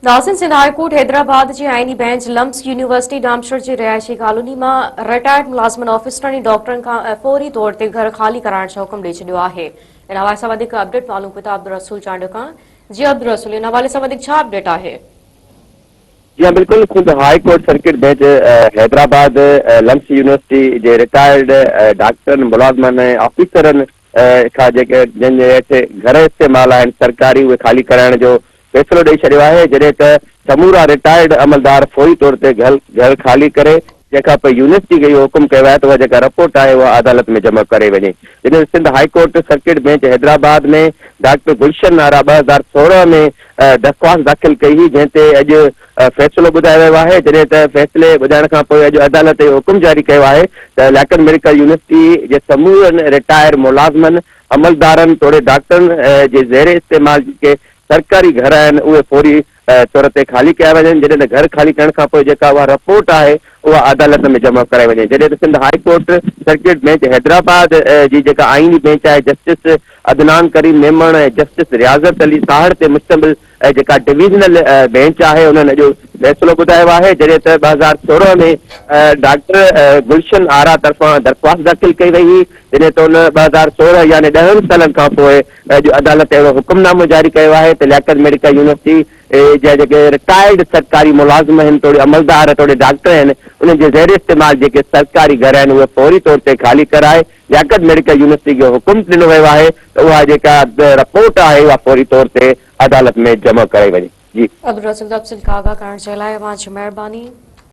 ناظرين Sindh high court Hyderabad جي آئيني بينچ لمس يونيورسٽي ڄامشور جي رهائشي ڪالوني مان رٽائرڊ ملازمن آفيسرن ۽ ڊاڪٽرن کان فوري طور تي گهر خالي ڪرائڻ جو حڪم ڏئي ڇڏيو آهي. ان حوالي سان وڌيڪ اپڊيٽ معلوم ڪيون ٿا عبدالرسول چانڊيو کان. جي عبدالرسول ان حوالي سان وڌيڪ ڇا اپڊيٽ آهي؟ جي ها بلڪل Sindh high court circuit bench Hyderabad LUMHS university جي رٽائرڊ ڊاڪٽرن ملازمن ۽ آفيسرن کان جيڪي جن جي هيٺ گهر استعمال آهن سرڪاري اهي خالي ڪرائڻ جو فيصلو ڏئي ڇڏيو آهي جڏهن ته سمورا رٽائرڊ عملدار فوري طور تي گهر خالي ڪري جنهن کان پوء يونيورسٽي کي اهو حڪم ڪيو آهي ته اها جيڪا رپورٽ آهي اها عدالت ۾ جمع ڪري وڃي جڏهن ته Sindh high court circuit bench Hyderabad ۾ doctor Gulshan Ara 2016 ۾ درخواست داخل ڪئي هئي جنهن تي اڄ فيصلو ٻڌايو ويو آهي جڏهن ته فيصلي ٻڌائڻ کان پوء اڄ عدالت اهو حڪم جاري ڪيو آهي ته لياقت ميڊيڪل يونيورسٽي جي سمورن رٽائر ملازمن، عملدارن توڙي ڊاڪٽرن جي زير استعمال جيڪي سرڪاري گهر آهن اهي فوري طور تي خالي ڪيا وڃن جڏهن ته گهر خالي ڪرڻ کان پوء جيڪا اها رپورٽ آهي اها عدالت ۾ جمع ڪرائي وڃي جڏهن ته Sindh high court circuit bench Hyderabad جي جيڪا آئيني بينچ آهي جسٽس عدنان ڪريم ميمڻ ۽ جسٽس رياضت علي ساهڙ تي مشتمل ۽ جيڪا ڊويزنل بينچ آهي انهن اڄ فيصلو ٻڌايو آهي جڏهن ته 2016 ۾ ڊاڪٽر گلشن آرا طرفان درخواست داخل ڪئي وئي هئي جڏهن ته ان 2016 يعني ڏهن سالن کانپوء اڄ عدالت اهڙو حڪم نامو جاري ڪيو آهي ته لياقت ميڊيڪل يونيورسٽي جا جيڪي رٽائرڊ سرڪاري ملازم آهن توڙي عملدار توڙي ڊاڪٽر آهن انهن جي زير استعمال جيڪي سرڪاري گهر آهن اهي فوري طور تي خالي ڪرائي لياقت ميڊيڪل يونيورسٽي کي حڪم ڏنو ويو آهي ته اها جيڪا رپورٽ آهي اها فوري طور تي عدالت ۾ جمع ڪرائي وڃي. جي. عبدالرسول تفصيل کان آگاهه ڪرڻ جي لاء اوهان جي مهرباني.